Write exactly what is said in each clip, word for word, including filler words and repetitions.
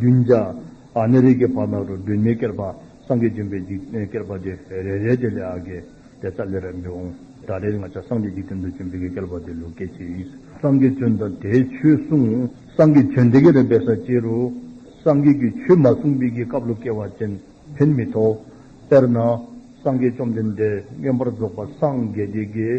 བདུན་བརྒྱ་ཨ་ནི་རེ་གི་བར་ན་རུ་སྒྲོན་མེའི་བསྐལ་པ་སངས་རྒྱས་བྱོན་པའི་འཇིག་བསྐལ་པ་དེ་རེ་རེ་དེ་ལས་ཨ་གི་དེ་རྩ་ལས་ར་མི་འོང་། ད་རེས་ང་བཅས་སངས་རྒྱས་འཇིག་རྟེན་དུ་བྱོན་པའི་གི་བསྐལ་པ་དེ་ལུ་སྐྱེས་ཅི། སངས་རྒྱས་བྱོན་དང་དེས་ཆོས་གསུངས། སངས་རྒྱས་བྱོན་དེ་གི་རེ་འབད་ས་ཅི་རུང་སངས་རྒྱས་ཀྱིས་ཆོས་མ་གསུངས་པའི་གི་སྐབས་ལུ་སྐྱེ་བ་ཅིན་ཕན་མི་ཐོགས། དཔེར་ན་སངས་རྒྱས་བཅོམ་ལྡན་འདས་མངོན་པར་རྫོགས་པར་སངས་རྒྱས་དེ་གི་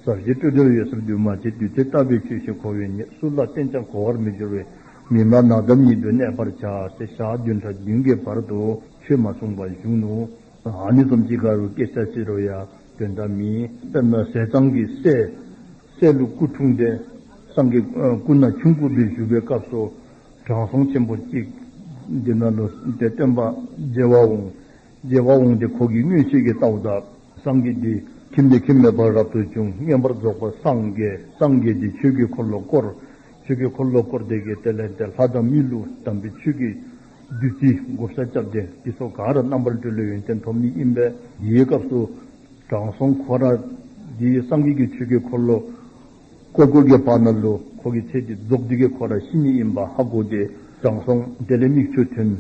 ཟབ་ཞི་སྤྲོས་བྲལ་འོད་གསལ་འདུས་མ་བྱས། དུས་མཐའི་ལྟ་བའི་ཆོས་བཞིན་གོ་བའི་ཉེར། སུ་ལ་བསྟན་ཀྱང་གོ་བར་མི་འགྱུར་བས། མི་སྨྲ་ནགས་འདབས་ཉིད་དུ་གནས་པར་བྱ། ཟེར་ཞག་བདུན་ཕྲག་བདུན་གྱི་བར་དུ་ཆོས་མ་གསུངས་པར་བཞུགས་ནུག། ཨ་ནི་བཟུམ་ཅིག་ཁར་སྐྱེས་ས་ཅི་རུང་ཡང་དོན་དག་མེད། དཔེར་ན་ཟས་གཙང་གི་སྲས། སྲས་ལུ་སྐུ་འཁྲུངས་ཏེ་སངས་རྒྱས་ཨ་སྐུ་ན་ཆུང་ཀུ་སྦེ་བཞུགས་པའི་སྐབས་སུ་དྲང་སྲོང་ཆེན་པོ་ཅིག་འདི་ནང་ལུ་ཏེ་སྟོན་པ་མཇལ་བར་འོང་། མཇལ་བར་འོང་སྟེ་ཁོ་གིས་མངོན་ཤེས་ཀྱིས་བལྟཝ་ད་སངས་རྒྱས་འདི་ཁྱིམ་ནས་ཁྱིམ་མེད་པར་རབ་ཏུ་བྱུང་། མངོན་པར་རྫོགས་པར་སངས་རྒྱས། སངས་རྒྱས་ཏེ་ཆོས་ཀྱི་འཁོར་ལོ་བསྐོར། ཆོས་ཀྱི་འཁོར་ལོ་བསྐོར་ཏེ་གི་དེ་ལས་ཏེ་ལྷ་དང་མི་ལུ་དམ་པའི་ཆོས་ཀྱི་བདུད་རྩི་བགོ་བཤའ་རྐྱབ་སྟེ་འདི་ཚུ་ག་ར་རྣམ་པར་གྲོལ་བའི་ཡོན་ཏན་ཐོབ་ནི་ཨིན་པས། དེའི་སྐབས་སུ་དྲང་སྲོང་ཁོ་ར་འདི་སངས་རྒྱས་ཀྱི་ཆོས་ཀྱི་འཁོར་ལོ་བསྐོར་བསྐོར་གྱི་བར་ན་ལུ་ཁོ་གི་ཚེ་འདི་རྫོགས་ཏེ་གི་ཁོ་ར་ཤི་ནི་ཨིན་པ་ཧ་གོ་སྟེ་དྲང་སྲོང་དེ་ལས་མིག་ཆུ་ཐོན།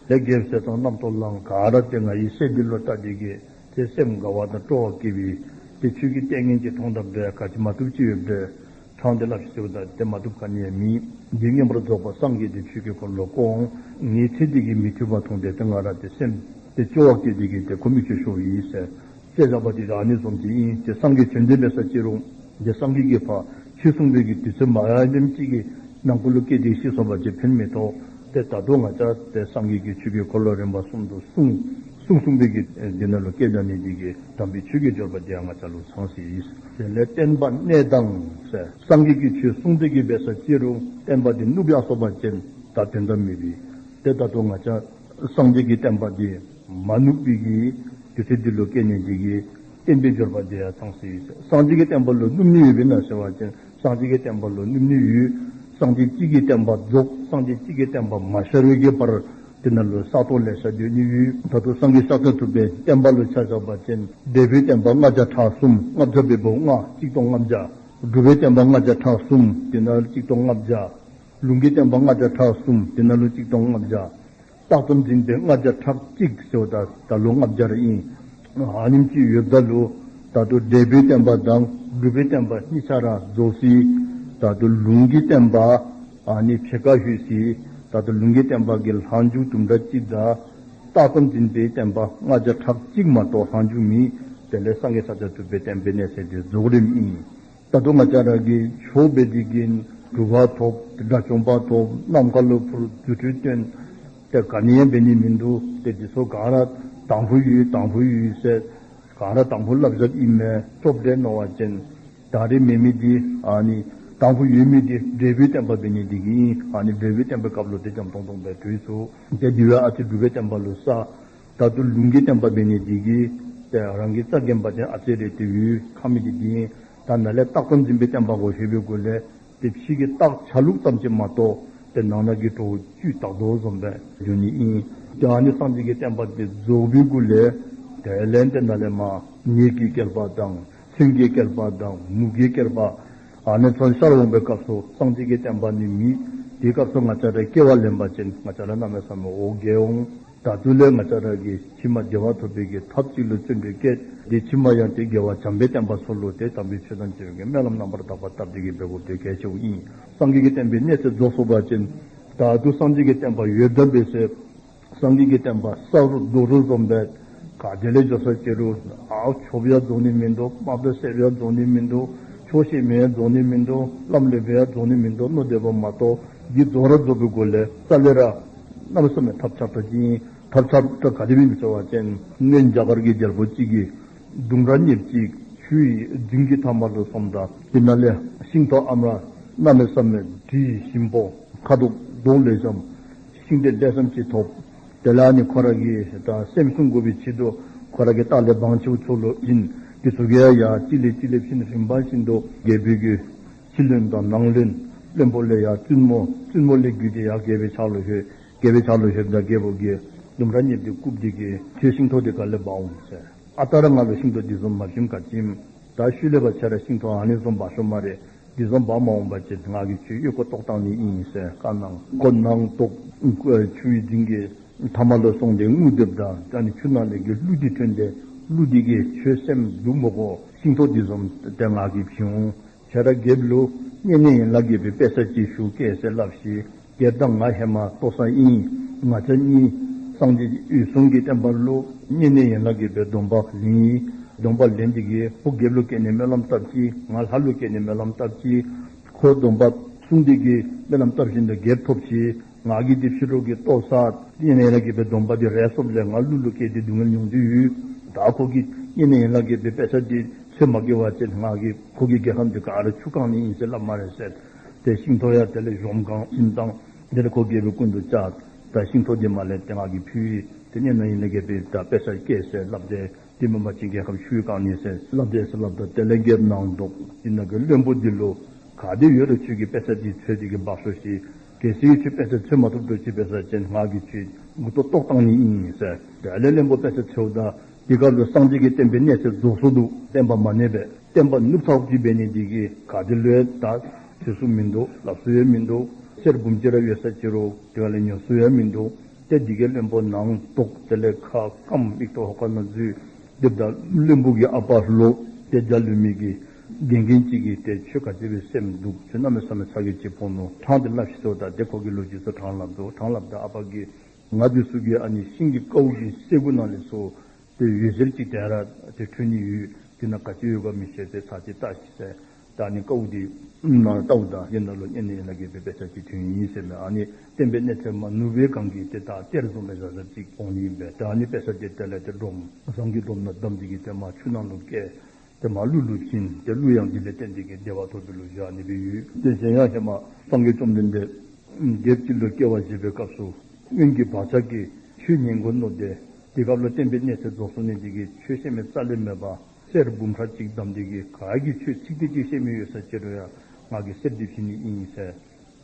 ལས་རྒྱལ་ཟས་གཙང་རྣམ་རྟོག་ལངས། ག་ར་ཏེ་ང་ཡི་སྲས་འདི་ལུ་ལྟ་སྟེ་གི་ཏེ་སེམས་དགའ་བ་དང་སྤྲོ་བ་སྐྱེས་པས། ཏེ་ཆོས་ཀྱི་ལྟས་ངན་གྱིས་མཐོང་དང་འབྲེལ་ག་ཅི་མ་བཏུབ་ཅིག་ཡོད་པས། ཕྲང་སྟེ་སླབ་ཤིག་ཟེརཝ་ད་ཏེ་མ་བཏུབ་ག་ནི་ཡང་མེད། འདི་མངོན་པར་རྫོགས་པར་སངས་རྒྱས་ཏེ་ཆོས་ཀྱི་འཁོར་ལོ་བསྐོར། ངེའི་ཚེ་འདི་གིས་མི་ཐུབ་པ་མཐོང་སྟེ་ཏེ་ང་ར་ཏེ་སེམས་ཏེ་སྐྱོ་བ་སྐྱེས་ཏེ་གི་ཏེ་ཁོ་མིག་ཆུ་ཤོར་ཡི་ཟེར། དཔེ་བཞག་པ་འདི་ཨ་ནི་བཟུམ་ཅིག་ཨིན། ཏེ་སངས་རྒྱས་བྱོན་ཏེ་འབད་ས་ཅི་རུང་ཏེ་སངས་རྒྱས་ཀྱིས་ཕར་ཆོས་གསུངས་པའི་གི་དུས་ཚོད་མ་ཡལ་དེམ་ཅིག་གི་ནང་འཁོད་ལུ་སྐྱེས་ཏེ་ཤི་སོང་པ་ཅིན་ཕན་མི་ཐོགས། ཏེ་ད་ལྟོ་ང་བཅས་ཏེ་སངས་རྒྱས་ཀྱིས་ཆོས་ཀྱི་འཁོར་ལོ་རིམ་པ་གསུམ་དུ་གསུངས། གསུངས་གསུངས་པའི་གི་འདི་ནང་ལུ་སྐྱེ་ད་ནི་འདི་གིས་དམ་པའི་ཆོས་ཀྱི་འབྱོར་པ་འདི་ཡང་ང་བཅས་ལུ་ཚང་སོ་ཡི། དེ་ལས་བསྟན་པ་གནས་དང་ཟེར་སངས་རྒྱས་ཀྱིས་ཆོས་གསུངས་ཏེ་གི་འབད་ས་ཅི་རུང་བསྟན་པ་འདི་ནུབ་ཡར་སོང་པ་ཅིན་ད་དོན་དག་མེད་པས། ཏེ་ད་ལྟོ་ང་བཅས་སངས་རྒྱས་ཀྱི་བསྟན་པ་འདི་མ་ནུབ་པའི་གི་དུས་ཚོད་འདི་ལུ་སྐྱེ་ནི་འདི་གིས་བསྟན་པའི་འབྱོར་པ་འདི་ཡང་ཚང་སོ་ཡི། སངས་རྒྱས་ཀྱི་བསྟན་པ་ལུ་ནུབ་ནི་ཡོད་པས་ན་ཟེར་བ་ཅིན་སངས་རྒྱས་ཀྱི་བསྟན་པ་ལུ་ནུབ་ནི་ཡོད། སངས་རྒྱས་གཅིག་གི་བསྟན་པ་རྫོགས། སངས་རྒྱས་གཅིག་གི་བསྟན་པ་མ་ཤར་བའི་གི་བར་དེ་ནང་ལུ་ས་སྟོང་ལེ་ཤ་སྡོད་ནི་ཡོད། ད་ལྟོ་སངས་རྒྱས་ཤཱཀྱ་ཐུབ་པའི་བསྟན་པ་ལུ་ཆ་བཞག་པ་ཅིན་འབྲས་བུའི་བསྟན་པ་ལྔ་བརྒྱ་ཕྲག་གསུམ། ལྔ་བརྒྱ་འབད་བ་ལྔ་གཅིག་སྟོང་ལྔ་བརྒྱ། སྒྲུབ་པའི་བསྟན་པ་ལྔ་བརྒྱ་ཕྲག་གསུམ། དེ་ནང་ལུ་གཅིག་སྟོང་ལྔ་བརྒྱ། ལུང་གི་བསྟན་པ་ལྔ་བརྒྱ་ཕྲག་གསུམ། དེ་ནང་ལུ་གཅིག་སྟོང་ལྔ་བརྒྱ། རྟགས་ཙམ་འཛིན་པའི་ལྔ་བརྒྱ་ཕྲག་གཅིག་ཟེརཝ་ད་ད་ལོ་ལྔ་བརྒྱ་ར་ཨིན། ཨ་ནེམ་ཅིག་ཡོདཔ་ད་ལུ་ད་ལྟོ་འབྲས་བུའི་བསྟན་པ་དང་སྒྲུབ་པའི་བསྟན་པ་གཉིས་ཆ་ར་རྫོགས་སོ་ཡི། ད་ལྟོ་ལུང་གི་བསྟན་པ་ཨ་ནི་ཕྱེད་ཀ་ལྷོད་སོ་ཡི། ད་ལྟོ་ལུང་གི་བསྟན་པ་གི་ལྷག་མཇུག་དུམ་གྲ་ཅིག་དང་རྟགས་ཙམ་འཛིན་པའི་བསྟན་པ་ལྔ་བརྒྱ་ཕྲག་གཅིག་མ་གཏོགས་ལྷག་མཇུག་མེད། དེ་ལས་སངས་རྒྱས་ཤཱཀྱ་ཐུབ་པའི་བསྟན་པའི་གནས་ཚད་དེ་རྫོགས་རིམ་ཨིན། ད་ལྟོ་ང་བཅས་ར་གིས་ཆོས་འབད་དེ་གིས་གྲུབ་པ་ཐོབ། དགྲ་བཅོམ་པ་ཐོབ། ནམ་མཁའ་ལུ་འཕུར། རྫུ་འཕྲུལ་སྟོན། ཏེ་ག་ནི་ཡང་འབད་ནི་མིན་འདུག། ཏེ་འདི་ཚུ་ག་ར་དང་ཕུ་ཡོད་དང་ཕུ་ཡོད་ཟེར་ག་ར་དང་ཕུ་སླབ་བཞགཔ་ཨིན་མས། ཅོག་འཐདཔ་མནོ་བ་ཅིན་ད་རེས་མེད་མི་འདི་ཨ་ནི་དང་ཕུ་ཡོད་མི་འདི་འབྲས་བུའི་བསྟན་པ་འབད་ནི་འདི་གིས་ཨ་ནི་འབྲས་བུའི་བསྟན་པའི་སྐབས་ལུ་ཏེ་འཇམ་ཏོང་ཏོ་སྦེ་གྲོལ་སོ། ཏེ་དེ་བས་ཨ་ཙི་སྒྲུབ་པའི་བསྟན་པ་ལུ་བསགས། ད་ལྟོ་ལུང་གི་བསྟན་པ་འབད་ནི་འདི་གིས་ཏེ་རང་གི་རྩ་འགེངས་པ་ཅིན་ཨ་ཙི་རེ་ཏེ་ཡུན་ཁ་མི་འདི་འདི་ཨིན། ད་ནཱ་ལས་རྟགས་ཙམ་འཛིན་པའི་བསྟན་པ་གོ་ཤེས་པའི་སྒོ་ལས་ཏེ་ཕྱི་གི་རྟགས་ཆ་ལུགས་ཙམ་ཅིག་མ་གཏོགས་ཏེ་ནང་ན་གི་གྲོགས་བཅུད་དག་དོ་བཟུམ་སྦེ་འགྱོ་ནི་ཨིན། ཏེ་ཨ་ནི་སངས་རྒྱས་ཀྱི་བསྟན་པ་འདི་རྫོགས་པའི་སྒོ་ལས་དེ་ལས་ཏེ་ནཱ་ལས་མར་ཉེས་ཀྱི་བསྐལ་པ་དང་མཚོན་གྱི་བསྐལ་པ་དང་མུ་གེའི་བསྐལ་པ་ཨ་ནི་ཚུ་ཤར་འོང་པའི་སྐབས་སུ་སངས་རྒྱས་ཀྱི་བསྟན་པ་ནི་མེད། དེའི་སྐབས་སུ་ང་བཅས་ར་སྐྱེ་བ་ལེན་པ་ཅིན་ང་བཅས་ར་གནམ་མེད་ས་མེད་འོ་བརྒྱལ་འོང་། ད་ལྟོ་ལས་ང་བཅས་ར་གིས་ཕྱི་མ་བདེ་བ་ཐོབ་པའི་གི་ཐབས་ཅིག་ལུ་བརྩོན་འགྲུས་བསྐྱེད། དེ་ཕྱི་མ་ཡང་ཏེ་རྒྱལ་བ་བྱམས་པའི་བསྟན་པ་ཚུ་ལུ་ཏེ་དམ་པའི་ཆོས་དང་མཇལ་བའི་གི་སྨོན་ལམ་རྣམ་པར་དག་པ་བཏབ་སྟེ་གི་འབད་དགོཔ་དེ་གལ་ཆེཝ་ཨིན། སངས་རྒྱས་ཀྱི་བསྟན་པའི་གནས་ཚད་རྫོགས་སོང་པ་ཅིན་ད་ལྟོ་སངས་རྒྱས་ཀྱི་བསྟན་པ་ཡོདཔ་ད་འབད་ཟེར་སངས་རྒྱས་ཀྱི་བསྟན་པ་ས་རུབ་རྡོ་རུབ་བཟུམ་སྦེ་ག་ཏེ་ལས་འགྱོ་ས་ཅི་རུང་ཨའོ་ཆོསཔ་ཡང་རྫོགས་ནི་མིན་འདུག། དམག་དཔོན་བསད་པ་ཡང་རྫོགས་ནི་མིན་འདུག། ཆོས་བཤད་མི་ཡང་རྫོགས་ནི་མིན་འདུག། ལམ་ལས་པ་ཡང་རྫོགས་ནི་མིན་འདུག་མནོ་སྡོདཔ་མ་གཏོགས་འདི་རྫོགས་ར་རྫོགས་པའི་སྒོ་ལས་རྩ་ལས་ར་གནམ་མེད་ས་མེད་ཐབས་ཆག་དྲགས་ཅིག་ཨིན། ཐབས་ཆག་དྲགས་ག་དེ་སྦེ་ཨིན་ཟེར་བ་ཅིན་སྔོན་རྒྱ་གར་གྱི་རྒྱལ་པོ་ཅིག་གིས་ལྡུམ་ར་གཉེརཔ་ཅིག་ཆུའི་རྫིང་གི་མཐའ་མ་ལུ་སོངམ་ད་དེ་ནང་ལས་ཤིང་ཐོག་ཨ་མྲ་གནམ་མེད་ས་མེད་དྲི་ཞིམ་པོ་ཁ་དོག་མདོག་ལེགས་ཤོམ་ཤིང་འབྲས་ལེགས་ཤོམ་ཅིག་ཐོབ། དེ་ལས་ཨ་ནི་ཁོ་ར་གི་ད་སེམས་བསྲུང་དགོ་པའི་ཆེད་དུ་ཁོ་ར་གི་ལྟག་ལས་དབང་ཆེཝ་ཚུ་ལུ་བྱིན། དེ་ཚུ་གིས་ཡང་གཅིག་ལས་གཅིག་ལས་བྱིན། རིམ་པ་བཞིན་དུ་རྒྱལ་པོའི་གི་ཕྱི་བློན་དང་ནང་བློན། བློན་པོ་ལས་ཡང་བཙུན་མོ། བཙུན་མོ་ལས་བརྒྱུད་དེ་ཡང་རྒྱལ་པོའི་ཕྱག་ལུ་ལྷོད། རྒྱལ་པོའི་ཕྱག་ལུ་ལྷོདཔ་ད་རྒྱལ་པོ་གིས་ལྡུམ་ར་གཉེརཔ་དེ་བཀུག་སྟེ་གི་ཁྱོད་ཤིང་ཐོག་དེ་ག་ལས་འབག་འོང་ཟེར། ཨ་རྟག་ར་ང་ལུ་ཤིང་ཐོག་དེ་བཟུམ་མ་བྱིནམ་ག་ཅི་ཨིནམ། ད་ཤུལ་ལས་ཕར་ཁྱོད་ར་ཤིང་ཐོག་ཨ་ནི་བཟུམ་འབག་ཤོག་སྨ་རེ། འདི་བཟུམ་འབག་མ་འོང་པ་ཅིན་ང་གིས་ཁྱོད་གཡོག་ཁོ་ལྟོགས་བཏང་ནི་ཨིན་ཟེར། བཀའ་གནང་། ཁོ་ནང་ལྟོགས་ཆུ་ཡི་རྫིང་གི་མཐའ་མ་ལུ་སོང་སྟེ་རྔུལ་རྡེབ་ད་ཨ་ནི་ཆུ་ནང་ལས་ཀྱི་ཀླུ་འདི་ཐོན་ཏེ་ཀླུ་འདི་གིས་ཁྱོད་སེམས་སྡུག་མི་དགོ། ཤིང་ཐོག་འདི་བཟུམ་ཏེ་ང་གིས་བྱིན་འོང་། ཁྱོད་ར་རྒྱལཔོ་ལུ་བསྙེན་གནས་ཡན་ལག་བརྒྱད་པའི་དཔེ་ཆ་ཅིག་ཞུ་གེ་ཟེར་སླབ་ཤིག། རྒྱལཔོ་དང་ང་ཧེ་མ་ལྟོ་ཚང་ཨིན། ང་བཅས་གཉིས་སངས་རྒྱས་འོད་སྲུང་གི་བསྟན་པ་ལུ་བསྙེན་གནས་ཡན་ལག་བརྒྱད་པའི་སྡོམ་པ་ལེན་ཡི། སྡོམ་པ་ལེན་འདི་གིས་ཁོ་རྒྱལཔོ་ལུ་བསྐྱེད་ནི་སྨོན་ལམ་བཏབ་ཅི། ང་ལྷ་ལུ་བསྐྱེད་ནི་སྨོན་ལམ་བཏབ་ཅི། ཁོ་སྡོམ་པ་བསྲུང་འདི་གིས་སྨོན་ལམ་བཏབ་བཞིན་དུ་རྒྱལཔོ་ཐོབ་ཅི། ང་གིས་འདི་ཕྱི་རོལ་གྱི་ལྟོ་ཚང་བསྙེན་གནས་ཡན་ལག་བརྒྱད་པའི་སྡོམ་པ་འདི་རེ་སོངམ་ལས་ང་ཀླུ་ལུ་སྐྱེས་ཏེ་སྡུག་བསྔལ་མྱོང་དོ་ཡོད། ད་ཁོ་གིས་བསྙེན་གནས་ཡན་ལག་བརྒྱད་པའི་དཔེ་ཆ་འདི་ཚོད་མ་བཀལ་བ་ཅིན་ང་གིས་ཁོ་གི་རྒྱལ་ཁམས་འདི་ག་ར་ཆུ་བཀང་ནི་ཨིན་ཟེར་སླབ་སྨ་རེ་ཟེར། ཏེ་ཤིང་ཐོག་ཡང་དེ་ལས་གཞོམ་བཀང་ཨིནམ་བཏང་། དེ་ལས་ཁོ་རྒྱལཔོ་སྐུ་མདུན་བཅར། ད་ཤིང་ཐོག་འདི་མ་ལེན་ཏེ་ང་གིས་ཕུལ་ཡི། ཏེ་བསྙེན་གནས་ཡན་ལག་བརྒྱད་པའི་ད་དཔེ་ཆ་བཀལ་ཟེར་སླབ་སྟེ། དེ་མེན་པ་ཅིན་རྒྱལ་ཁམས་ཆུ་ཡིས་བཀང་ནི་ཟེར་སླབ་སྟེ་ཟེར་སླབ་ད་དེ་ལས་རྒྱལཔོ་ནང་ལྟོགས། དེ་ནང་གི་བློན་པོ་འདི་ལུ་ག་དེ་ཡོད་རུང་ཁྱོད་ཀྱིས་དཔེ་ཆ་འདི་འཚོལ་ཏེ་གིས་འབག་ཤོག་ཤིག། གལ་སྲིད་ཁྱོད་དཔེ་ཆ་འཚོལ་མ་ཐོབ་འགྱོ་ཅི་འབད་ས་ཅིན་ང་གིས་ཁྱོད་མགུ་ཏོ་ལྟོགས་བཏང་ནི་ཨིན་ཟེར། དེ་ལས་བློན་པོ་དཔེ་ཆ་འཚོལཝ་ད་དེ་སྐབས་ལུ་སངས་རྒྱས་ཀྱི་བསྟན་པའི་གནས་ཚད་རྫོགས་སོ་ནུག། བསྟན་པ་མ་གནས་པས། བསྟན་པ་ནུབ་ཚརཝ་ཅིག་འབད་ནི་འདི་གིས་ག་དེ་ལུ་ཡང་ད་འཚོལ་ས་མིན་འདུག། སླབ་ས་ཡང་མིན་འདུག། གསེར་འབུམ་གཅིག་ར་ཡོད་ས་ཅིག་རུང་དེ་ཁ་ལས་ཉོ་ས་ཡང་མིན་འདུག། ཏེ་འདི་གིས་བློན་པོ་ནང་ལྟོགས། དེ་ལས་ཁ་སྐམ། མིག་ཏོ་ཧོ་ཁ་ནང་འཛུལ། དེ་ད་བློན་པོ་གི་ཨ་པ་ལུ་ཏེ་རྒྱ་ལུ་མི་གི་རྒན་རྒོན་ཅིག་གིས་ཏེ་ཁྱོད་ག་ཅི་སྦེ་སེམས་སྡུག། ཁྱོད་གནམ་མེད་ས་མེད་ཚ་གྱང་ཅིག་ཕོག་ནུག། ཕྲང་སྟེ་སླབ་ཤིག་ཟེརཝ་ད་ཏེ་ཁོ་གིས་ལོ་རྒྱུས་ཚུ་ཕྲང་སླབ་དོ། ཕྲང་སླབ་ད་ཨ་པ་གིས་ང་འདི་ཚུ་གིས་ཨ་ནི་ཤིང་གི་ཀཝ་གི་སེར་ཀ་ནང་ལས་ཚུར་ཏེ་འོད་ཟེར་ཅིག་དེ་ར་ཏེ་འཕྲོ་ནི་ཡོད། དེ་ནང་ག་ཅི་ཡོད་ག་མི་ཤེས། ཏེ་ཚར་ཅིག་བལྟ་ཤིག་ཟེར། ད་ཨ་ནི་ཀཝ་འདི་ནང་བལྟཝ་ད་ཨ་ནི་ནང་ལུ་བསྙེན་གནས་ཡན་ལག་བརྒྱད་པའི་དཔེ་ཆ་ཅིག་ཐོན་ཡི་ཟེར་མས། ཨ་ནི་བསྟན་པའི་གནས་ཚད་མ་ནུབ་པའི་སྒང་གི་ཏེ་ད་གཏེར་བཟུམ་སྦེ་གཟབ་གཟབ་ཅིག་འོང་ནི་ཨིན་པས། ད་ཨ་ནི་དཔེ་ཆ་འདི་དེ་ལས་ཏེ་སྒྲོམ་ཟངས་ཀྱི་སྒྲོམ་ནང་བསྡམས་ཏེ་གིས་ཏེ་མར་ཆུ་ནང་ལུ་བསྐྱལ། ཏེ་མར་ཀླུ་ལུ་བྱིན། ཏེ་ཀླུ་ཡང་འདི་ལས་བརྟེན་ཏེ་གིས་བདེ་བ་ཐོབ་པའི་ལོ་རྒྱུས་ཨ་ནི་སྦེ་ཡོད། ཏེ་གཞན་ཡང་ཧེ་མ་སངས་རྒྱས་བཅོམ་ལྡན་འདས་རྒྱལཔོ་ཅིག་ལུ་སྐྱེ་བ་བཞེས་པའི་སྐབས་སུ་སྔོན་གྱི་བག་ཆགས་ཀྱིས་ཆོས་ཉན་དགོ་མནོ་སྟེ། དེ་སྐབས་ལུ་བསྟན་པའི་གནས་ཚད་རྫོགས་སོ་ནི་འདི་གིས་ཆོས་བཤད་མི་རྩ་ལས་མེད་པར་གསེར་འབུམ་ཕྲག་གཅིག་བསྡམས་ཏེ་གིས་ག་གིས་ཆོས་ཚིག་འདི་གཅིག་བཤད་མི་ཡོད་ས་ཅིག་རུང་ཡང་ང་གིས་གསེར་འདི་བྱིན་ནི་ཨིན་ཟེར་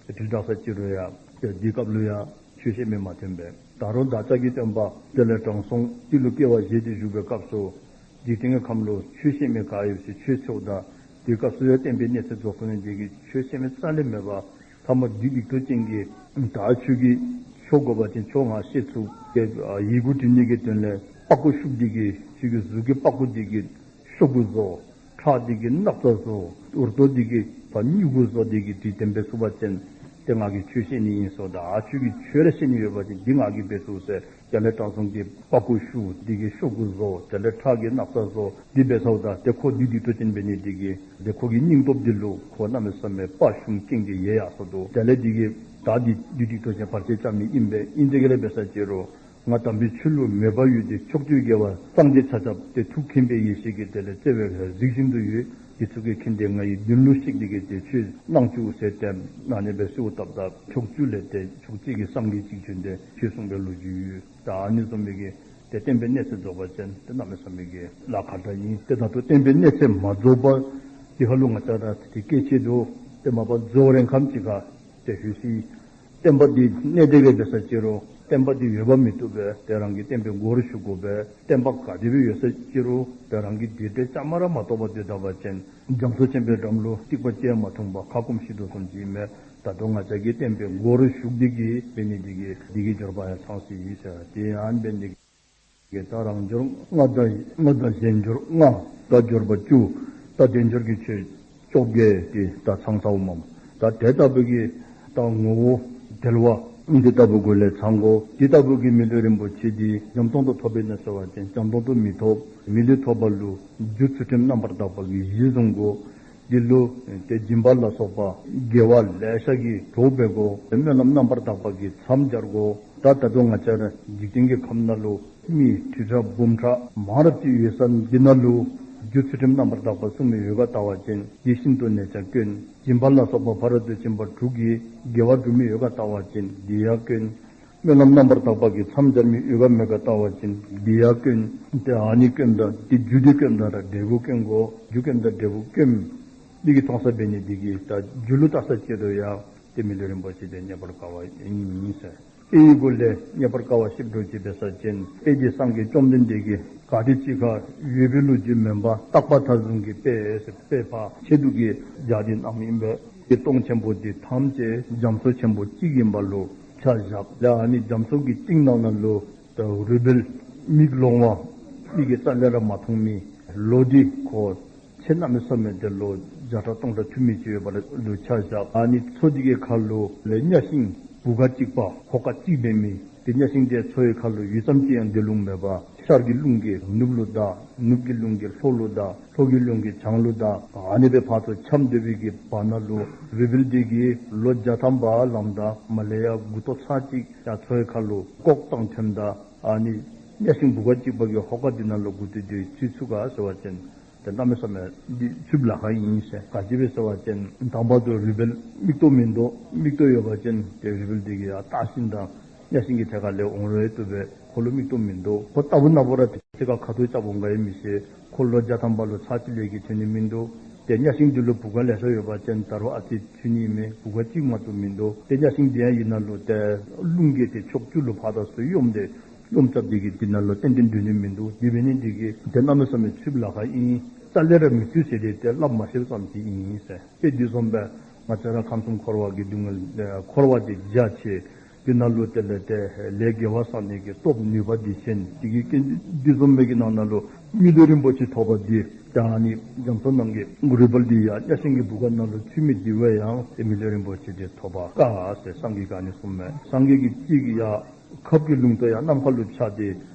དྲིལ་བསྒྲགས་ས་ཅིག་རུང་ཡང་ཏེ་དེ་སྐབས་ལུ་ཡང་ཆོས་བཤད་མི་མ་ཐོན་པས། ད་རུང་བདག་ཅག་གི་སྟོན་པ་དེ་ལས་དྲང་སྲོང་ཅིག་ལུ་སྐྱེ་བ་བཞེས་ཏེ་བཞུགས་པའི་སྐབས་སུ་འཇིག་རྟེན་གྱི་ཁམས་ལུ་ཆོས་བཤད་མི་ག་ཡོད་ཟེར་ཆོས་འཚོལཝ་ད་དེ་སྐབས་སུ་ཡང་བསྟན་པའི་གནས་ཚད་རྫོགས་སོ་ནི་འདི་གིས་ཆོས་བཤད་མི་རྩ་ལས་མེད་པར་ཐ་མ་བདུད་སྡིག་ཏོ་ཅན་གྱིས་ད་ཁྱོད་ཀྱིས་ཆོས་དགོ་པ་ཅིན་ཆོས་ང་བཤད་ཚུགས། ཏེ་ཡི་གུ་འབྲི་ནི་གི་དོན་ལས་པགས་ཀོ་ཤུགས་འདི་གིས་ཁྱོད་ཀྱི་གཟུགས་ཀྱི་པགས་ཀོ་འདི་གིས་ཤོག་གུ་བཟོ། ཁྲག་འདི་གིས་སྣག་ཚ་བཟོ། འུར་རྡོ་འདི་གིས་ཕར་སྨྱུ་གུ་བཟོ་སྟེ་གིས་འབྲི་དེམ་སྦེ་ཚུགས་པ་ཅིན་ཏེ་ང་གིས་ཆོས་བཤད་ནི་ཨིན་ཟེརཝ་ད་ཨ་ཁྱོད་ཀྱིས་ཆོས་ར་བཤད་ནི་ཡོད་པ་ཅིན་འདི་ང་གིས་འབད་ཚུགས་ཟེར། དེ་ལས་དྲང་སྲོང་གིས་པགས་ཀོ་ཤུགས་འདི་གིས་ཤོག་གུ་བཟོ། དེ་ལས་ཁྲག་གིས་སྣག་ཚ་བཟོ། འདི་འབད་ཚརཝ་ད་ཏེ་ཁོ་བདུད་སྡིག་ཏོ་ཅན་འབད་ནི་འདི་གིས་ཏེ་ཁོ་གི་སྙིང་སྟོབས་འདི་ལུ་ཁོ་གནམ་མེད་ས་མེད་དཔའ་ཞུམ་རྐྱེན་གྱིས་ཡལ་ཡར་སོ་ནུག། དེ་ལས་འདི་གིས་ད་འདི་བདུད་སྡིག་ཏོ་ཅན་བར་ཆད་རྐྱབ་མི་ཨིན་པས། ཨིན་ཏེ་ག་ལས་འབད་ས་ཅིག་རུང་ང་དམ་པའི་ཆོས་ལུ་མོས་པ་ཡོད་དེ་ཕྱོགས་བཅུའི་རྒྱལ་བ་སངས་རྒྱས་ཆ་ཁྱབ་ཏེ་ཐུགས་མཁྱེན་པའི་ཡེ་ཤེས་ཀྱིས་དེ་ལས་བརྩེ་བས་གཟིགས་བཞིན་དུ་ཡོད། འདི་ཚུ་གིས་མཁྱེན་ཏེ་ང་ཡི་མདུན་ལུ་གཤེགས་ཏེ་གིས་ཏེ་ཆོས་གནང་བཅུག་ཟེར་ཏེ་ཨ་ནི་སྦེ་གསོལཝ་བཏབ་ད་ཕྱོགས་བཅུ་ལས་ཏེ་ཕྱོགས་གཅིག་གི་སངས་རྒྱས་ཅིག་བྱོན་ཏེ་ཆོས་གསུངས་པའི་ལོ་རྒྱུས་ཡོད། ད་ཨ་ནི་བཟུམ་མའི་གི་ཏེ་བསྟན་པའི་གནས་ཚད་རྫོགས་པ་ཅིན་ཏེ་གནམ་མེད་ས་མེད་ཀྱི་ལཱ་ཁག་དྲགས་ཨིན། ཏེ་ད་ལྟོ་བསྟན་པའི་གནས་ཚད་མ་རྫོགས་པར་དེ་ཁ་ལུ་ང་བཅས་ར་ཏེ་སྐྱེས་ཆེ་དོ་ཏེ་མ་པ་རྫོགས་རན་ཁམས་ཅིག་ཁར་ཏེ་ཞུ་ཤིག། བསྟན་པ་འདི་གནས་དེ་ག་འབད་ས་ཅིག་རུང་བསྟན་པ་འདི་ཡོད་པ་མི་བཏུབ་པས། ཏེ་རང་གིས་བསྟན་པའི་སྒོ་རུ་ཞུགས་དགོ་པས། བསྟན་པ་ག་དེ་སྦེ་ཡོད་ས་ཅིག་རུང་ཏེ་རང་གིས་དེ་ཏེ་བཅའ་མར་མ་གཏོགས་པར་སྡོད་ད་པ་ཅིན་རྒྱ་མཚོ་ཆེན་པོའི་འགྲམ་ལུ་ཐིགས་པ་གཅིག་མ་འཐུང་པར་ཁ་སྐོམ་ཤི་དོ་བཟུམ་ཅིག་ཨིན་མས། ད་ལྟོ་ང་བཅས་ཀྱིས་བསྟན་པའི་སྒོ་རུ་ཞུགས་ཏེ་གིས་འབད་ནི་འདི་གིས་འདི་གི་འབྱོར་པ་ཡང་ཚང་སོ་ཡི་ཟེར། དེ་ཡང་འབད་ནི་འདི་གིས་ད་རང་འབྱོར་ལྔ་དང་ལྔ་དང་གཞན་འབྱོར་ལྔ་དང་འབྱོར་པ་བཅུ་དང་དལ་འབྱོར་གྱི་ཆོས་བཅོ་བརྒྱད་དེ་ད་ཚང་ཚརཝ་མས། ད་དེ་ལྟ་བུ་གི་ད་ངོ་བོ་དལ་བ་འདི་ལྟ་བུ་སྒོ་ལས་ཚང་དགོ། དེ་ལྟ་བུ་གི་མི་ལུས་རིན་པོ་ཆེ་འདི་འཇམ་ཏོང་ཏོ་ཐོབ་ཨིན་ན་ཟེར་བ་ཅིན་འཇམ་ཏོང་ཏོ་མི་ཐོབ། མི་ལུས་ཐོབ་པ་ལུ་རྒྱུ་ཚུལ་ཁྲིམས་རྣམ་པར་དག་པ་གི་གཞི་བཟུང་དགོ། འདི་ལུ་ཏེ་སྦྱིན་པ་ལ་སོགས་པ་དགེ་བ་ལེ་ཤ་གི་གྲོགས་འབད་དགོ། སྨོན་ལམ་རྣམ་པར་དག་པ་གིས་མཚམས་སྦྱར་དགོ། ད་ད་ལྟོ་ང་བཅས་ར་འཇིག་རྟེན་གྱི་ཁམས་ནང་ལུ་མི་ཁྲི་ཕྲག་འབུམ་ཕྲག་མང་རབས་ཅིག་ཡོད་ས་འདི་ནང་ལུ་རྒྱུ་ཚུལ་ཁྲིམས་རྣམ་པར་དག་པ་སྲུང་མི་ཡོད་ག་བལྟ་བ་ཅིན་འདི་ཤིན་ཏུ་ནས་ཀྱང་དཀོན། སྦྱིན་པ་ལ་སོགས་པ་ཕ་རོལ་ཏུ་ཕྱིན་པ་དྲུག་གི་དགེ་བ་སྒྲུབ་མི་ཡོད་ག་བལྟ་བ་ཅིན་འདི་ཡང་དཀོན། སྨོན་ལམ་རྣམ་པར་དག་པ་གིས་མཚམས་སྦྱར་མི་ཡོད་ག་མེད་ག་བལྟ་བ་ཅིན་འདི་ཡང་དཀོན། ཏེ་ཨ་ནི་དཀོནམ་དང་ཏེ་རྒྱུ་འདི་དཀོནམ་དང་འབྲས་བུ་དཀོན་དགོ། རྒྱུ་དཀོནམ་དང་འབྲས་བུ་དཀོནམ་འདི་གིས་མཐོང་ས་འབད་ནི་འདི་གིས་ད་རྒྱུ་ལུ་བལྟ་ས་ཅིག་རུང་ཡང་ཏེ་མི་ལུས་རིན་པོ་ཆེ་དེ་རྙེད་པར་དཀའ་བ་ཨིན་ཟེར། དཔེའི་སྒོ་ལས་རྙེད་པར་དཀའ་བ་ཞིག་འགྲོ་ཅི་འབད་ས་ཅིན་དཔེ་འདི་སངས་རྒྱས་བཅོམ་ལྡན་འདས་ཀྱིས་ག་ཏེ་ཅིག་ཁར་ཡོད་པའི་ལུགས་ཅིག་མེན་པར་རྟག་པ་མཐའ་བཟུང་གི་དཔེ་ཟེར་དཔེ་ཕར་ཆེད་དུ་གི་སྦྱར་ཏེ་གནངམ་ཨིན་པས། དེ་སྟོང་ཆེན་པོ་འདི་ཐམས་ཅད་རྒྱ་མཚོ་ཆེན་པོ་གཅིག་ཨིན་པ་ལུ་ཆ་བཞག། ལགས། ཨ་ནི་རྒྱ་མཚོ་གི་གཅིག་ནང་ན་ལུ་ད་རུས་སྦལ་མིག་ལོང་བ་མིག་གིས་རྩ་ལས་ར་མ་མཐོང་མི་ལོ་འདི་ཁོ་ཚེ་གནམ་མེད་ས་མེད་དེ་ལོ་བརྒྱ་ཕྲག་སྟོང་ཕྲག་ཐུབ་མི་ཅིག་ཡོད་པ་ལུ་ཆ་བཞག། ཨ་ནི་མཚོ་འདི་གི་ཁ་ལུ་ལས་གཉའ་ཤིང་བུ་ག་གཅིག་པ་ཧོ་ཀ་གཅིག་འབད་མི་དེ་གཉའ་ཤིང་དེ་མཚོའི་ཁ་ལུ་ཡུད་ཙམ་ཅིག་ཡང་སྡོད་ལོང་མེད་པར་ཤར་གྱི་རླུང་གིས་ནུབ་ལུ་བདའ། ནུབ་ཀྱི་རླུང་གིས་ལྷོ་ལུ་བདའ། ལྷོ་ཀྱི་རླུང་གིས་བྱང་ལུ་བདའ། ཨ་ནི་སྦེ་ཕར་ཚུར་འཁྱམས་སྡོད་པའི་གི་བར་ན་ལུ་རུས་སྦལ་འདི་གིས་ལོ་བརྒྱ་ཐམ་པ་ལངམ་ད་མར་ལས་ཡར་མགུ་ཏོ་ཚར་གཅིག་ཡར་མཚོའི་ཁ་ལུ་ལྐོག་བཏང་ཐོནམ་ད་ཨ་ནི་གཉའ་ཤིང་བུ་ག་གཅིག་པ་གི་ཧོ་ཀ་འདི་ནང་ལུ་མགུ་ཏོ་འདི་ཚུད་ཚུགས་ག་ཟེར་བ་ཅིན་དེ་གནམ་མེད་ས་མེད་འདི་ཚུདཔ་ལཱ་ཁག་ཨིན་ཟེར། ག་ཅི་སྦེ་ཟེར་བ་ཅིན་དང་པ་དུ་རུས་སྦལ་མིག་ཏོ་མིན་འདུག། མིག་ཏོ་ཡོད་པ་ཅིན་དེ་རུས་སྦལ་འདི་གིས་ཡར་བལྟ་ཞིནམ་ད་གཉའ་ཤིང་གི་ཐད་ཁར་ལས་འོང་རུང་བཏུབ་པས། ཁོ་ལུ་མིག་ཏོ་མིན་འདུག། ཁོ་ལྟ་བུ་ན་བུ་ར་དེ་ཚེ་ཁར་ཁ་ཐུག་རྐྱབ་འོང་ག་ཡང་མི་ཤེས། ཁོ་ལོ་བརྒྱ་ཐམ་པ་ལུ་ཚར་གཅིག་ལས་ཀྱི་ཐོན་ནི་མིན་འདུག། དེ་གཉའ་ཤིང་འདི་ལུ་བུ་ག་ལེ་ཤ་ཡོད་པ་ཅིན་ད་རུང་ཨ་ཙི་ཚུད་ནི་མས། བུ་ག་གཅིག་མ་གཏོགས་མིན་འདུག། དེ་གཉའ་ཤིང་འདི་ཡང་ཨིན་ན་ལུ་དེ་རླུང་གིས་དེ་ཕྱོགས་བཅུ་ལུ་ཕར་དང་ཚུར་གཡོམ་སྟེ་གཡོམ་རྐྱབ་སྟེ་གིས་འདི་ནང་ལུ་ཏན་ཏན་སྡོད་ནི་མིན་འདུག། དེ་འབད་ནི་འདི་གིས་དེ་གནམ་མེད་ས་མེད་ཚུདཔ་ལཱ་ཁག་ཨིན། རྩ་ལས་ར་མི་ཚུད་ཟེར་ཏེ་དེ་སླབ་མ་ཤེསཔ་ཙམ་ཅིག་ཨིན་ཟེར། དཔེ་འདི་བཟུམ་སྦེ་ང་བཅས་ར་ཁམས་གསུམ་འཁོར་བ་གི་སྡུག་བསྔལ་ཨེ་འཁོར་བ་འདི་རྒྱ་ཆེ། དེ་ནང་ལུ་དེ་ལས་དེ་ལས་དགེ་བ་བསགས་ནི་གི་སྟོབས་ནུས་པ་འདི་ཆེན། དེ་གི་རྐྱེན་འདི་བཟུམ་སྦེ་གི་ནང་ན་ལུ་མི་ལུས་རིན་པོ་ཆེ་ཐོབ་པ་འདི་ད་ཨ་ནི་རྒྱ་མཚོ་ནང་གི་རུས་སྦལ་འདི་ཡང་གཉའ་ཤིང་གི་བུ་ག་ནང་ལུ་ཚུད་མི་འདི་བས་ཡང་དེ་མི་ལུས་རིན་པོ་ཆེ་འདི་ཐོབ་པར་དཀའ་ཟེར་སངས་རྒྱས་ཀྱིས་ཨ་ནི་གསུངམ་མས། སངས་རྒྱས་ཀྱིས་གཅིག་ཡར་ཁབ་ཀྱི་ལུང་བསྟན་ཡར་ནམ་མཁའ་ལུ་འཕྱར་ཏེ་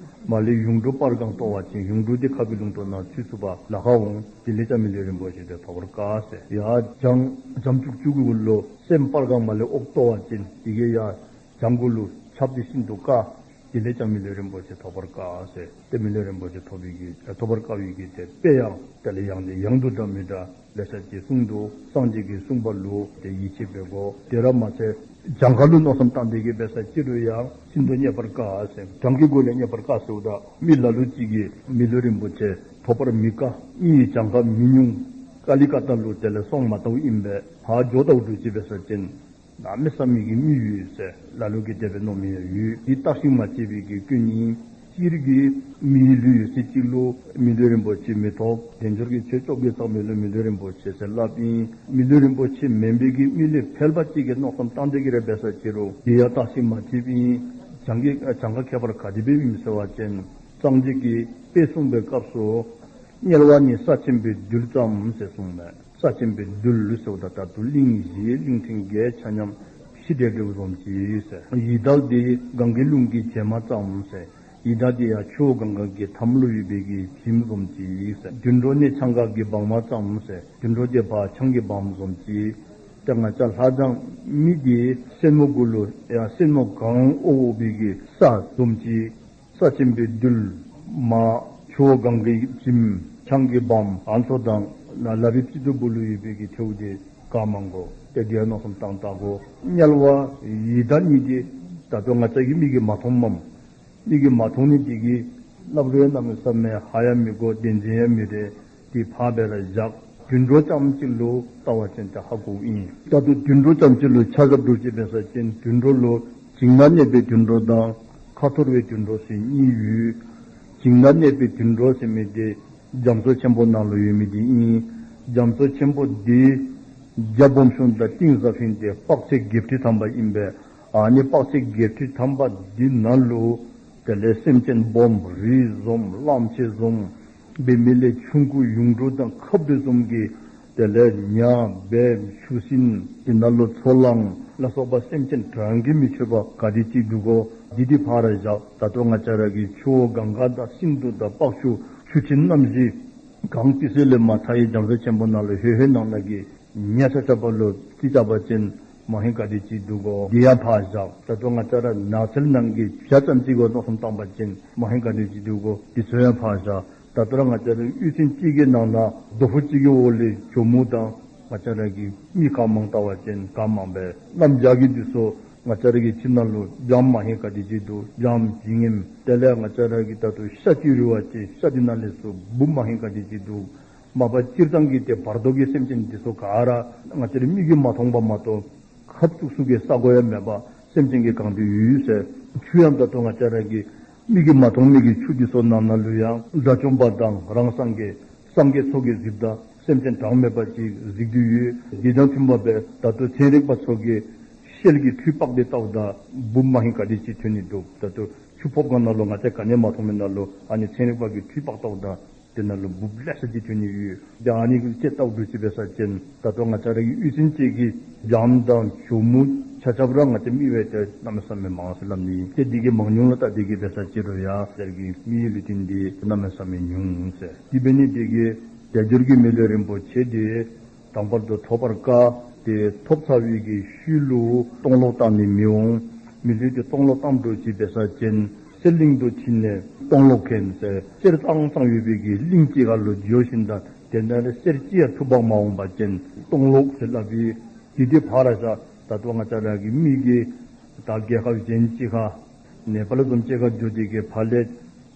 མར་ལས་ཡུངས་འབྲུ་སྤར་གང་གཏོར་བ་ཅིན་ཡུངས་འབྲུ་འདི་ཁབ་ཀྱི་ལུང་བསྟན་ནང་ཚུད་ཚུགས་པར་ལཱ་ཁག་འོང་། དེ་ལས་ཀྱང་མི་ལུས་རིན་པོ་ཆེ་འདི་ཐོབ་པར་དཀའ་ཟེར། ཡར་བྱང་བྱང་ཆུབ་ཆོས་སྐུ་ལུ་སྲནམ་སྤར་གང་མར་ལས་འོག་གཏོར་བ་ཅིན་དེ་གིས་ཡར་བྱང་གུ་ལུ་ཁྱབ་སྟེ་ཤིན་ཏུ་དཀའ། དེ་ལས་ཀྱང་མི་ལུས་རིན་པོ་ཆེ་ཐོབ་པར་དཀའ་ཟེར། ཏེ་མི་ལུས་རིན་པོ་ཆེ་ཐོབ་པའི་གི་ཐོབ་པར་དཀའ་བའི་གི་ཏེ་དཔེ་ཡང་དེ་ལས་ཡང་ནས་ཡང་དུ་འདྲ་མི་འདྲ་ལེ་ཤ་ཅིག་གསུངས་འདུག། སངས་རྒྱས་ཀྱིས་གསུངས་པ་ལུ་ཏེ་ཡིད་ཆེས་འབད་དགོ། དེ་ར་མ་ཚད་གྱངས་ཁ་ལུ་མནོ་བསམ་བཏང་སྟེ་གིས་འབད་ས་ཅིག་རུང་ཡང་ཤིན་ཏུ་རྙེད་པར་དཀའ་ཟེར། གྱངས་ཀྱི་སྒོ་ལས་རྙེད་པར་དཀའ་ཟེརཝ་ད་མི་ལ་ལུ་ཅིག་གིས་མི་ལུས་རིན་པོ་ཆེ་ཐོབ་པར་མི་དཀའ། མི་ཡི་གྱངས་ཁ་མི་ཉུང་། ཀ་ལི་ཀ་ཏ་ལུ་དེ་ལས་སོང་མ་བལྟཝ་ཨིན་པས། ཕར་འགྱོ་བལྟཝ་འདྲཝ་ཅིག་འབད་ས་ཅིན་གནམ་མེད་ས་མེད་ཀྱི་མི་ཡོད་ཟེར་ལ་ལུ་གིས་དེ་སྦེ་མནོ་མི་ཡང་ཡོད། འདི་བརྟག་ཞིབ་མ་བྱས་པའི་གི་སྐྱོན་ཨིན། སྤྱིར་གྱིས་མིའི་ལུས་ཡོད་ཚད་ཅིག་ལུ་མི་ལུས་རིན་པོ་ཆེ་མི་ཐོབ། དལ་འབྱོར་གྱི་ཆོས་བཅོ་བརྒྱད་ཚང་མི་ལུ་མི་ལུས་རིན་པོ་ཆེ་ཟེར་སླབ་ཨིན། མི་ལུས་རིན་པོ་ཆེ་མེན་པའི་གི་མི་ལུས་ཕལ་པ་ཅིག་གི་མནོ་བསམ་བཏང་སྟེ་གིས་ར་འབད་ས་ཅིག་རུང་དེ་ཡང་བརྟག་ཞིབ་མ་བྱས་པའི་གྱངས་ཀྱི་གྱངས་ཁ་ཁྱད་པར་ག་དེ་སྦེ་ཨིནམ་ཟེར་བ་ཅིན་སངས་རྒྱས་ཀྱིས་དཔེ་གསུངས་པའི་སྐབས་སུ་དམྱལ་བ་ནི་ས་ཆེན་པོའི་རྡུལ་ཙམ་ཟེར་གསུངས་མས། ས་ཆེན་པོའི་རྡུལ་ཟེརཝ་ད་ད་དུང་གླིང་བཞི་གླིང་ཕྲན་བརྒྱད་ཆ་མཉམ་ཤི་འདྲེ་འདྲེཝ་བཟུམ་ཅིག་ཟེར། ཡི་དྭགས་འདི་གངྒཱའི་ཀླུང་གི་བྱེ་མ་ཙམ་ཟེར། ཡི་དྭགས་འདི་ཡང་ཆུ་བོ་གངྒཱ་གི་མཐའམ་ལུ་ཡོད་པའི་གི་བྱེམ་བཟུམ་ཅིག་ཟེར། དུད་འགྲོ་ནི་ཆང་ག་གི་སྦངམ་ཙམ་ཟེར། དུད་འགྲོ་འདི་ཕར་ཆང་གི་སྦངམ་བཟུམ་ཅིག། ཏེ་ང་བཅས་ལྷ་དང་མི་འདི་སེན་མོ་གུ་ལུ་ཡང་སེན་མོ་གང་འོག་འོག་པའི་གི་ས་བཟུམ་ཅིག། ས་ཆེན་པོའི་རྡུལ། མར་ཆུ་བོ་གངྒཱའི་བྱེམ། ཆང་གི་སྦངམ། ཨ་ནི་ཚུ་དང་ན་ལ་བི་བཅུད་དུ་བུ་ལུ་ཡོད་པའི་གི་ཐལཝ་འདི་ག་མང་གོ། ཏེ་འདི་ཡང་མནོ་བསམ་བཏང་བལྟ་དགོ། དམྱལ་བ་ཡི་དྭགས་གཉིས་འདི་ད་ལྟོ་ང་བཅས་ཀྱི་མིག་གིས་མ་མཐོངམ་མས། མིག་གིས་མ་མཐོང་ནི་འདི་གིས་སླབ་རུང་གནམ་མེད་ས་མེད་ཧ་ཡང་མི་གོ། བདེན་འཛིན་ཡང་མི་རེ། འདི་ཕར་སྦེ་ར་བཞག། དུད་འགྲོ་ཙམ་ཅིག་ལུ་བལྟ་བ་ཅིན་ཏེ་ཧ་གོཝ་ཨིན། ད་ལྟོ་དུད་འགྲོ་ཙམ་ཅིག་ལུ་ཆ་བཞག་འདྲཝ་ཅིག་འབད་ས་ཅིན་དུད་འགྲོ་ལུ་བྱིང་ན་གནས་པའི་དུད་འགྲོ་དང་ཁ་འཐོར་བའི་དུད་འགྲོ་ཟེར་གཉིས་ཡོད། བྱིང་ན་གནས་པའི་དུད་འགྲོ་ཟེར་མི་འདི་རྒྱ་མཚོ་ཆེན་པོ་ནང་ལུ་ཡོད་མི་འདི་ཨིན། རྒྱ་མཚོ་ཆེན་པོ་འདི་རྒྱ་སྦོམ་ཆུང་དང་གཏིང་ཟབ་ཧིང་ཏེ་དཔག་ཚད་བརྒྱད་ཁྲི་ཐམ་པ་ཨིན་པས། ཨ་ནི་དཔག་ཚད་བརྒྱད་ཁྲི་ཐམ་པ་འདི་ནང་ལུ་དེ་ལས་སེམས་ཅན་སྦོམ་རི་བཟུམ་གླངམོ་ཆེ་བཟུམ་འབད་མི་ལས་ཆུང་ཀུ་ཡུངས་འབྲུ་དང་ཁབ་འབྲུ་བཟུམ་གྱི་དེ་ལས་ཉ་སྦལཔ་ཆུ་སྲིན་དེ་ནང་ལུ་མཚོ་གླང་ལ་སོགས་པ་སེམས་ཅན་གྲངས་ཀྱིས་མི་ཆོད་པ་ག་དེ་ཅིག་འདུག་གོ། འདི་འདི་ཕར་ར་བཞག། ད་ལྟོ་ང་བཅས་ར་གི་ཆུ་བོ་གངྒཱ་དང་སིནྡྷུ་དང་པཀྵུ་ཆུ་ཆེན་རྣམ་བཞི་གངས་ཏི་སེ་ལས་མར་མཐའ་ཡི་རྒྱ་མཚོ་ཆེན་པོ་ནང་ལུ་ཧེ་ཧེ་ནང་ན་གི་ཉ་ཆ་ཆ་པ་ལུ་ཅིག་རྐྱབ་པ་ཅིན་མ་ཧེང་ག་དེ་ཅིག་འདུག་གོ། འདི་ཡང་ཕར་བཞག། ད་ལྟོ་ང་བཅས་ར་ནགས་ཚལ་ནང་གི་བྱ་ཙམ་ཅིག་གུ་མནོ་བསམ་བཏང་པ་ཅིན་མ་ཧེང་ག་དེ་ཅིག་འདུག་གོ། འདི་ཚུ་ཡང་ཕར་བཞག། ད་ལྟོ་ར་ང་བཅས་ར་གཡུས་ཚན་གཅིག་གི་ནང་ན་རྡོ་ཕུག་གཅིག་གི་འོག་ལས་གྱོག་མོ་དང་ང་བཅས་ར་གི་མི་ག་མང་བལྟ་བ་ཅིན་ག་མང་པས། གནམ་བྱཱར་གྱི་འདི་ཚུ་ང་བཅས་ར་གི་ཁྱིམ་ནང་ལུ་སྦྱངམ་མ་ཧེང་ག་དེ་ཅིག་འདུག། སྦྱངམ་བྱིངམ་དེ་ལས་ང་བཅས་ར་གི་ད་ལྟོ་ཤ་ཅིག་རུལ་བ་ཅིན་ཤ་འདི་ནང་ལས་ཚུར་འབུཔ་མ་ཧེང་ག་དེ་ཅིག་འདུག། མ་པ་སྤྱིར་བཏང་གི་ཏེ་བར་དོ་གི་སེམས་ཅན་འདི་ཚུ་ག་ར་ང་བཅས་ར་མིག་གིས་མ་མཐོང་པ་མ་གཏོགས་ཁབ་བཙུགས་ས་གི་ས་གོ་ཡང་མེད་པ། སེམས་ཅན་གྱིས་གང་སྟེ་ཡོད་ཟེར། ཆུ་ཡང་ད་ལྟོ་ང་བཅས་ར་གི་མིག་གིས་མ་མཐོང་མི་གི་ཆུ་འདི་ཚུ་ནང་ན་ལུ་ཡང་དགྲ་བཅོམ་པ་དང་རང་སངས་རྒྱས་སངས་རྒྱས་ཚུ་གིས་གཟིགས་ད་སེམས་ཅན་གྲངས་མེད་པ་ཅིག་གཟིགས་ཏེ་ཡོད། འདི་དང་མཐུན་པ་སྦེ་ད་ལྟོ་ཚན་རིག་པ་ཚུ་གིས་ཤེལ་གྱི་ཁྲུས་དཔག་སྟེ་བལྟཝ་ད་འབུཔ་མ་ཧེ་ག་དེ་ཅིག་ཐོན་ནི་འདུག། ད་ལྟོ་ཆུ་ཕོརཔ་གང་ནང་ལུ་ང་བཅས་ག་ནི་མ་མཐོང་མི་ནང་ལུ་ཨ་ནི་ཚན་རིག་པ་གིས་ཁྲུས་དཔག་བལྟཝ་ད་དེ་ནང་ལུ་འབུཔ་ལེ་ཤ་ཅིག་ཐོན་ནི་ཡོད། ད་ཨ་ནི་གི་ཅིག་བལྟཝ་ད་ཅིག་འབད་ས་ཅིན་ད་ལྟོ་ང་བཅས་ར་གི་གཡུས་ཚན་ཅིག་གི་སྦྱངམ་དང་ཇོ་མོ་ཆ་ཁྱབ་ར་ང་བཅས་མི་དབང་དེ་གནམ་མེད་ས་མེད་མང་ཟེར་སླབ་ནི། ཏེ་འདི་གི་མང་ཉུང་ལུ་བལྟ་སྟེ་གི་འབད་ས་ཅིག་རུང་ཡང་ཟེར་གི་མི་ཡི་ལུས་རྟེན་འདི་གནམ་མེད་ས་མེད་ཉུང་ཟེར། དེ་འབད་ནི་དེ་གིས་དལ་འབྱོར་གྱི་མི་ལུས་རིན་པོ་ཆེ་དེ་དང་པར་དུ་ཐོབ་པར་དཀའ། དེ་ཐོབ་ཚར་བའི་གི་ཤུལ་ལུ་སྟོང་ལོག་བཏང་ནི་མི་འོང་། མི་ལུས་དེ་སྟོང་ལོག་བཏངམ་ད་ཅིག་འབད་ས་ཅིན་གསེར་གླིང་དུ་ཕྱིན་ནས་སྟོང་ལོག་མཁན་ཟེར་གསེར་ཙང་ཙང་ཡོད་པའི་གི་གླིང་ཅིག་ཁར་ལུ་འགྱོ་ཞིནམ་ད་དེ་ནང་ལས་གསེར་ཅིག་ཡང་འཐུ་འབག་མ་འོང་པ་ཅིན་སྟོང་ལོག་ཟེར་སླབ་པའི་དེ་དེ་ཕར་བཞག། ད་ལྟོ་ང་བཅས་ར་གི་མི་གིས་ད་རྒྱལ་ཁབ་གཞན་ཅིག་ཁར་ནེ་པཱལ་བཟུམ་ཅིག་ཁར་འགྱོ་སྟེ་གི་ཕར་ལས་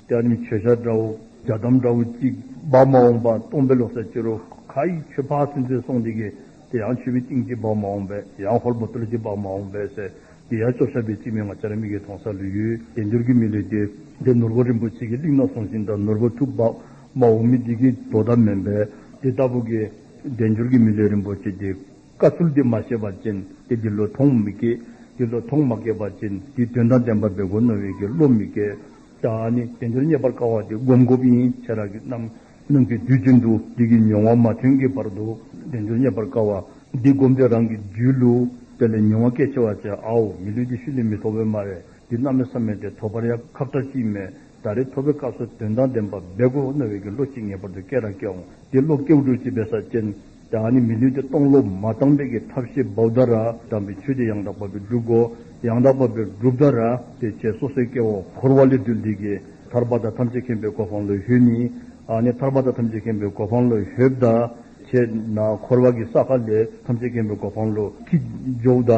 ཏེ་ཨ་ནི་མཆོད་བཤམ་འདྲཝ་རྒྱ་དམ་འདྲཝ་ཅིག་འབག་མ་འོང་པར་སྟོང་སྦེ་ལོག་ས་ཅིག་རུང་ཁ་ཡི་ཆོས་ཕར་ཚུན་ཚོད་སོང་སྟེ་གི་ཏེ་ཡང་མཆོད་པའི་ཏིང་ཅིག་འབག་མ་འོང་པས། ཡང་ཧོར་བོ་ཏོ་ལ་ཅིག་འབག་མ་འོང་པས་ཟེར། དེ་ཡང་སྐྱོ་ཤ་སྦེ་ཅིག་མས། ང་བཅས་ར་མི་གི་མཐོང་ས་ལུ་ཡོད། དལ་འབྱོར་གྱི་མི་ལུས་དེ་དེ་ནོར་བུ་རིན་པོ་ཆེ་གི་གླིང་ནང་སོང་ཞིནམ་ད་ནོར་བུ་འཐུ་འབག་མ་འོང་མི་དེ་གིས་དོ་ད་མེན་པས། དེ་ལྟ་བུ་གི་དལ་འབྱོར་གྱི་མི་ལུས་རིན་པོ་ཆེ་དེ་དཀའ་ཚུལ་དེ་མ་ཤེས་པ་ཅིན་ཏེ་འདི་ལུ་མཐོང་མི་སྐྱེ། འདི་ལུ་མཐོང་མ་སྐྱེས་པ་ཅིན་དེ་དོན་དང་ལྡནམ་སྦེ་དགོ་མནོ་བའི་གི་བློ་མི་སྐྱེ། ད་ཨ་ནི་དལ་འབྱོར་རྙེད་པར་དཀའ་བ་དེ་སྒོམ་དགོཔ་ཨིན། ཁྱེད་ར་གིས་ནམ་ནམ་གྱི་དུས་རྒྱུན་དུ་འདི་གི་མྱོང་བ་མ་ཐོན་གྱི་བར་དུ་དལ་འབྱོར་རྙེད་པར་དཀའ་བ་འདི་སྒོམ་སྟེ་རང་གི་རྒྱུད་ལུ་དེ་ལས་མྱོང་བ་སྐྱེ་ཆེ་བ་ཅིན་ཨའོ་མི་ལུས་འདི་ཤུལ་ལས་མི་ཐོབ་པས་སྨ་རེ། འདི་གནམ་མེད་ས་མེད་དེ་ཐོབ་པར་ཡང་ཁག་ཏ་ཅིག་མས། ད་རེས་ཐོབ་པའི་སྐབས་སུ་དོན་དང་ལྡནམ་འབད་དགོ་མནོ་བའི་གི་བློ་ཅིག་ངེས་པར་དུ་སྐྱེ་ར་སྐྱེ་འོང་། དེ་བློ་སྐྱེཝ་ད་ཅིག་འབད་ས་ཅིན་ད་ཨ་ནི་མི་ལུས་དེ་སྟོང་ལོག་མ་བཏང་བའི་གི་ཐབས་ཤེས་འབདཝ་ད་ར་དམ་པའི་ཆོས་དེ་ཡང་དག་པ་སྦེ་སྒྲུབ་དགོ། ཡང་དག་པ་སྦེ་སྒྲུབ་ད་ར་ཏེ་ཁྱེད་སོ་སོའི་སྐྱེ་བ་འཁོར་བ་ལས་བཏུལ་ཏེ་གི་ཐར་པ་དང་ཐམས་ཅད་མཁྱེན་པའི་གོ་འཕང་ལུ་ལྷོད་ནི། ཨ་ནི་ཐར་པ་དང་ཐམས་ཅད་མཁྱེན་པའི་གོ་འཕང་ལུ་ལྷོདཔ་ད་ཁྱེད་ནཱ་འཁོར་བ་གི་ས་ཁ་ལས་ཐམས་ཅད་མཁྱེན་པའི་གོ་འཕང་ལུ་ཁྲིད་འགྱོཝ་ད་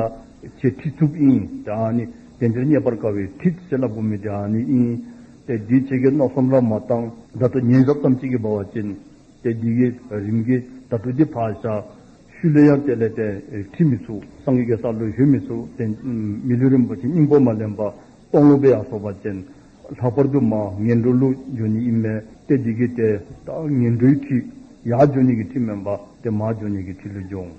ཁྱེད་ཁྲིད་ཚུགསཔ་ཨིན། ད་ཨ་ནི་དལ་འབྱོར་རྙེད་པར་དཀའ་བའི་ཁྲིད་ཟེར་སླབ་དགོ་མི་དེ་ཨ་ནི་ཨིན། ཏེ་འདི་ཁྱེད་ཀྱིས་མནོ་བསམ་ར་མ་བཏང་། ད་ལྟོ་ཉན་ཞབས་ཙམ་ཅིག་གིས་འབད་བ་ཅིན་ཏེ་འདི་གི་རིམ་གྱིས་ད་ལྟོ་འདི་ཕར་བཞག། ཤུལ་ལས་ཡང་དེ་ལས་ཏེ་ཁྲིད་མི་ཚུགས། སངས་རྒྱས་ཀྱི་ས་ལུ་ལྷོད་མི་ཚུགས། ཏེ་མི་ལུས་རིན་པོ་ཆེ་སྙིང་པོ་མ་ལེན་པར་སྟོང་ལོག་སྦེ་ཡར་སོང་པ་ཅིན་ལྷག་པར་དུ་མར་ངན་འགྲོ་ལུ་འགྱོ་ནི་ཨིན་མས། ཏེ་འདི་གིས་ཏེ་ད་ངན་འགྲོའི་ཁྲིད་ཡར་འགྱོ་ནི་གི་ཁྲིད་མེན་པར་ཏེ་མར་འགྱོ་ནི་གི་ཁྲིད་ལུ་འགྱོ་འོང་།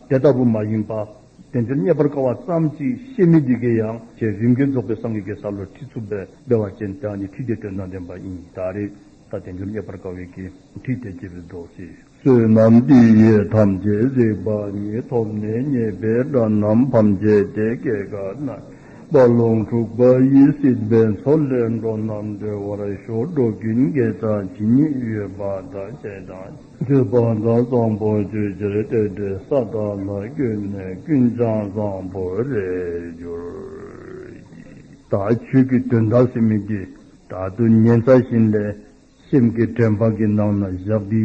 དེ་ལྟ་བུ་མ་ཡིན་པར་དལ་འབྱོར་རྙེད་པར་དཀའ་བ་ཙམ་ཅིག་ཤེས་མི་འདི་གིས་ཡང་ཁྱེད་རིམ་གྱིས་རྫོགས་པའི་སངས་རྒྱས་ཀྱི་ས་ལུ་ཁྲིད་ཚུགསཔ་སྦེ་འབད་བ་ཅིན་ད་ཨ་ནི་ཁྲིད་དེ་དོན་དང་ལྡནམ་ཨིན། ད་རེས་ད་དལ་འབྱོར་རྙེད་པར་དཀའ་བའི་གི་ཁྲིད་དེ་ཅིག་སྦེ་རྫོགས་ཅི། བསོད་ནམས་འདི་ཡིས་ཐམས་ཅད་གཟིགས་པ་ཉིད། ཐོབ་ནས་ཉེས་པའི་དགྲ་རྣམས་ཕམ་བྱས་ཏེ། སྐྱེ་རྒ་ན་འཆིའི་རྦ་ཀློང་འཁྲུགས་པ་ཡི། སྲིད་པའི་མཚོ་ལས་འགྲོ་རྣམས་སྒྲོལ་བར་ཤོག། འགྲོ་ཀུན་དགེ་རྩ་ཇི་སྙེད་ཡོད་པ་དག། བྱས་དང་བྱེད་པ་དག་བཟང་པོ་ཇི་ལྟར་བསྟེན་ཏེ། ས་དག་ལ་བཀོད་ནས་ཀུན་ཀྱང་བཟང་པོར་རེག་གྱུར་ཅིག། ད་ཆོས་ཀྱི་དོན་དག་ཟེར་མི་འདི་ད་ལྟོ་ཉན་ཚར་ཞིནམ་ལས་སེམས་ཀྱི་དྲན་པ་གི་ནང་ན་བཞག་སྟེ་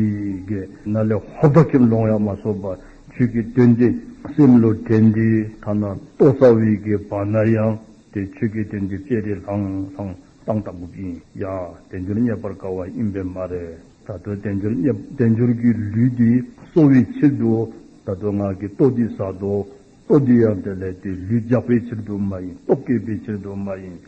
གི་ནཱ་ལས་ཧོབ་ཏེ་ཁྱིམ་ལོང་ཡང་མ་སོང་པར་ཆོས་ཀྱི་དོན་འདི་སེམས་ལུ་དྲན་ཏེ་ཐ་ན་ལྟོ་བཟའ་བའི་གི་བར་ན་ཡང་ཏེ་ཆོས་ཀྱི་དོན་འདི་དཔེ་རེ་ལྷང་ལྷང་བཏང་བལྟ་དགོཔ་ཨིན། ཡ་དལ་འབྱོར་རྙེད་པར་དཀའ་བ་ཨིན་པས་སྨ་རེ། ད་ལྟོ་དལ་འབྱོར་རྙེད་དལ་འབྱོར་གྱི་ལུས་འདི་གསོ་བའི་ཕྱིར་དུ་ད་ལྟོ་ང་གིས་ལྟོ་འདི་བཟའ་དོ། ལྟོ་འདི་ཡང་དེ་ལས་ཏེ་ལུས་རྒྱགས་པའི་ཕྱིར་དུ་མ་ཡིན། སྟོབས་བསྐྱེད་པའི་ཕྱིར་དུ་མ་ཡིན།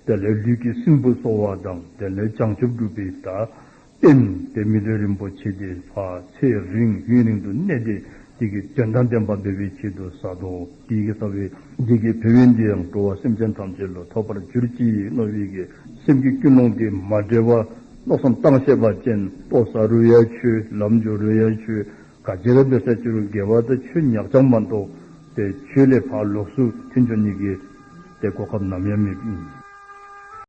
དེ་ལས་ལུས་ཀྱི་སྲིན་བུ་གསོ་བ་དང་དེ་ལས་བྱང་ཆུབ་སྒྲུབ་པའི་ད་རྟེན་དེ་མི་ལུས་རིན་པོ་ཆེ་དེ་ཕར་ཚེ་རིང་ཡུན་རིང་དུ་གནས་ཏེ་དེ་གི་དོན་དང་ལྡནམ་འབད་བའི་ཆེད་དུ་བཟའ་དོ། དེ་གི་ས་བའི་དེ་གི་ཕན་ཡོན་དེ་ཡང་འགྲོ་བ་སེམས་ཅན་ཐམས་ཅད་ལུ་ཐོབ་པར་གྱུར་ཅིག་མནོ་བའི་གི་སེམས་ཀྱི་ཀུན་སློང་དེ་མ་བྲལ་བར་མནོ་བསམ་བཏང་ཤེས་པ་ཅིན་ལྟོ་བཟའ་རུང་ཡང་ཆོས། ལམ་འགྱོ་རུང་ཡང་ཆོས། ག་ཅི་ར་འབད་ས་ཅི་རུང་དགེ་བ་དང་ཆོས་ཉག་རྐྱང་མ་གཏོགས་ཏེ་ཆོས་ལས་ཕར་ལོགས་སུ་ཐོན་འགྱོ་ནི་གི་ཏེ་གོ་སྐབས་ནམ་ཡང་མེདཔ་ཨིན།